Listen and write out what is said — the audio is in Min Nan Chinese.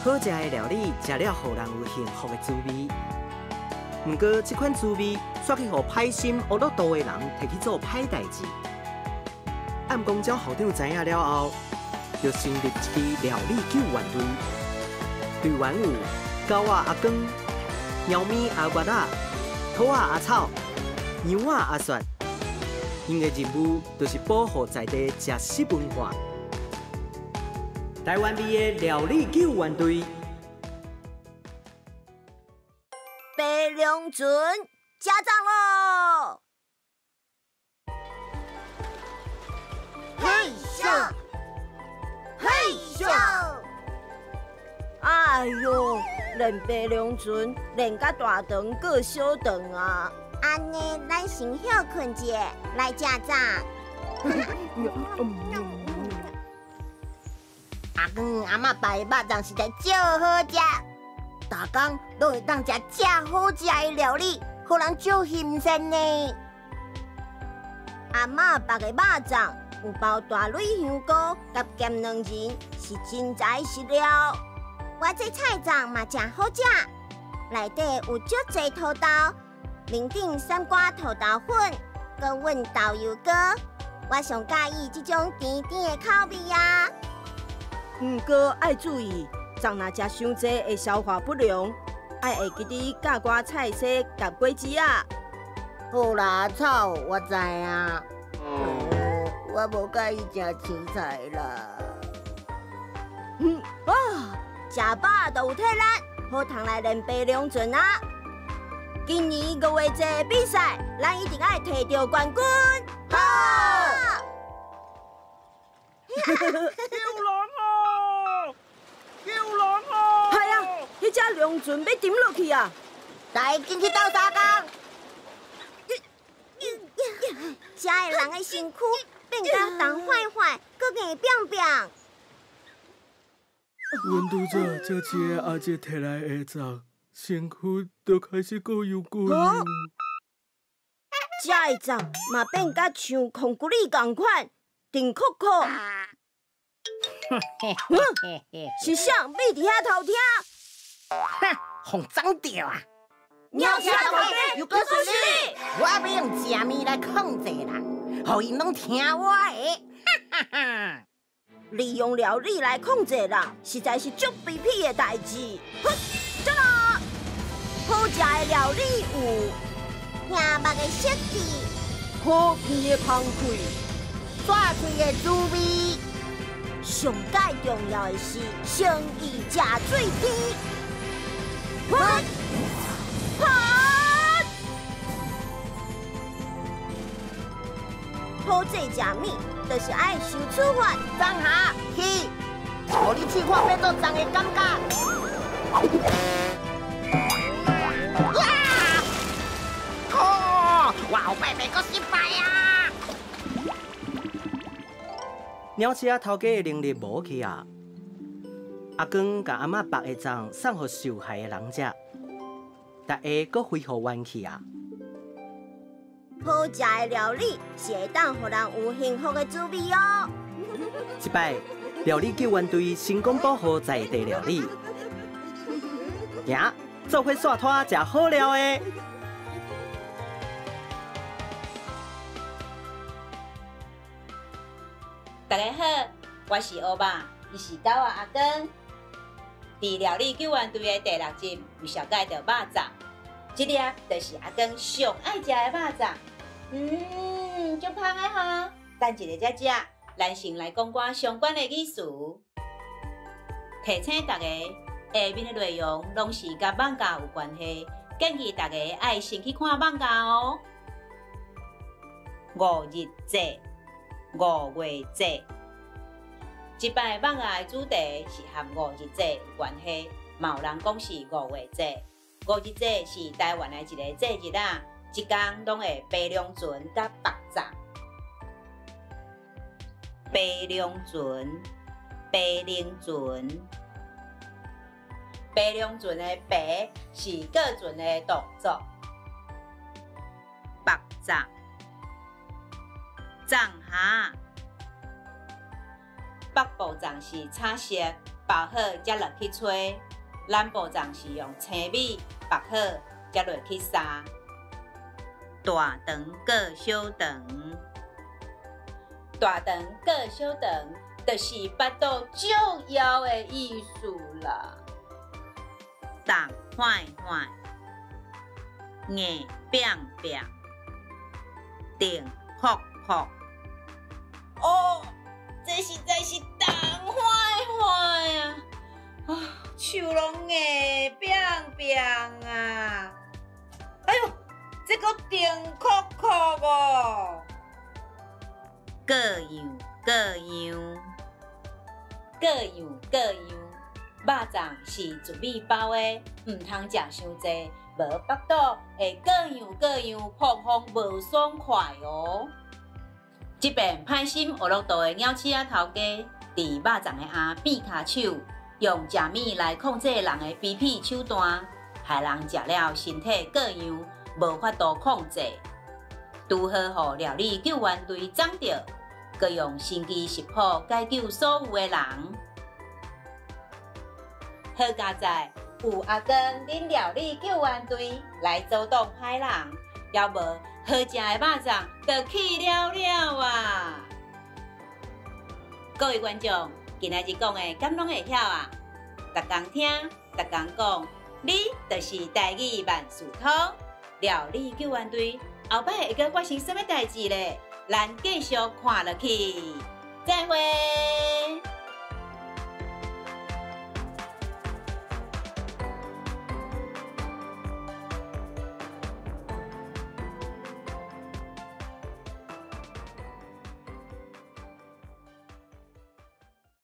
好食的料理，食了予人有幸福的滋味。毋过，這款滋味煞去予歹心惡落肚的人提去做歹代誌。暗公鳥校長知影了後，就成立一支料理救援隊。隊員有狗仔阿光、貓咪阿月仔、兔仔阿草、羊仔阿雪。𪜶的任務就是保護在地食食文化。台灣味的料理救援隊。白龍船加葬咯！嘿咻，嘿咻！哎喲，練白龍船練甲大長閣小長啊！按呢，咱先歇睏一下，來食粽。阿公阿嬤包的肉粽實在足好食，逐工攏會當食遮好食的料理，予人足欣羨呢。阿嬤包的肉粽有包大蕊香菇佮鹹卵仁，是真材實料。我這菜粽嘛誠好食，內底有足濟土豆，面頂三瓜土豆粉，閣溫豆油糕。我上佮意這種甜甜的口味啊！毋過愛注意，粽若食傷濟會消化不良，愛會記得加寡菜絲佮果子啊。好啦，阿草，我知影。我無佮意食青菜啦。啊，食飽就有體力，好通來練白龍船啊！今年五月節的比賽，咱一定愛提著冠軍。好！救人啊！救人啊！係啊，彼隻龍船欲沉落去啊！來，緊去鬥相共。遮的人的身軀變甲重壞壞，閣硬檳檳。阮拄早食一個阿姐提來的粽，身軀就開始過油過油。遮的粽嘛變甲像孔骨力仝款，甜硞硞。是啥？覕佇遐偷聽？哼，予髒著啊！鳥車頭家有夠實力！我欲用食物來控制人，予𪜶攏聽我的。哈哈哈！利用料理來控制人，實在是足卑鄙的代誌。哼，走啦！好食的料理有聽目的色氣，好味的香氣，煞喙的滋味。上蓋重要的是誠意食水甜。哼！好济食物，就是愛受處罰。張下去，予你試看欲做髒的感覺。哇！哦，我後擺袂閣失敗啊！鳥鼠仔頭家的能力無去啊！阿光共阿嬤包的粽送予受害的人食，逐家閣恢復元氣啊！好食的料理是會當予人有幸福的滋味哦。這擺料理救援隊成功保護在地料理，行，做伙煞拖食好料的。大家好，我是烏肉，伊是狗仔阿光。佇料理救援隊的第六集有紹介著肉粽，這粒就是阿光上愛食的肉粽。足香的吼！等一下才食，咱先來講寡相關的語詞。提醒大家，下面的內容攏是佮艋舺有關係，建議大家愛先去看艋舺哦。五日節、五月節，這擺艋舺的主題是和五日節有關係，嘛有人講是五月節。五日節是台灣的一個節日啊，這工攏會爬龍船佮縛粽。爬龍船、爬龍船、爬龍船的爬是過船的動作。縛粽、粽蝦，北部粽是彩色，包好才落去炊。咱部长是用青米白好才落去煠。大肠过小肠，大肠过小肠，就是腹肚足枵的意思啦。重坏坏，硬拊拊，定噗噗。哦，这实在是重坏坏啊！啊，手攏硬拊拊啊！哎喲，這閣定哭哭哦！各樣各樣，各樣各樣。肉粽是糯米包的，毋通食傷濟，無腹肚會各樣各樣膨風無爽快哦。這遍歹心學落肚的鳥鼠仔頭家，佇肉粽的餡變跤手，用食物來控制人的卑鄙手段，害人食了身體各樣無法度控制，拄好予料理救援隊摠著，閣用神奇食譜解救所有的人。好佳哉，有阿光恁料理救援隊來阻擋歹人，猶無好食的肉粽就去了了啊！各位觀眾，今仔日講的敢攏會曉啊？逐工聽，逐工講，你就是台語萬事通。料理救援隊後擺會閣發生啥物代誌咧？咱繼續看落去，再會。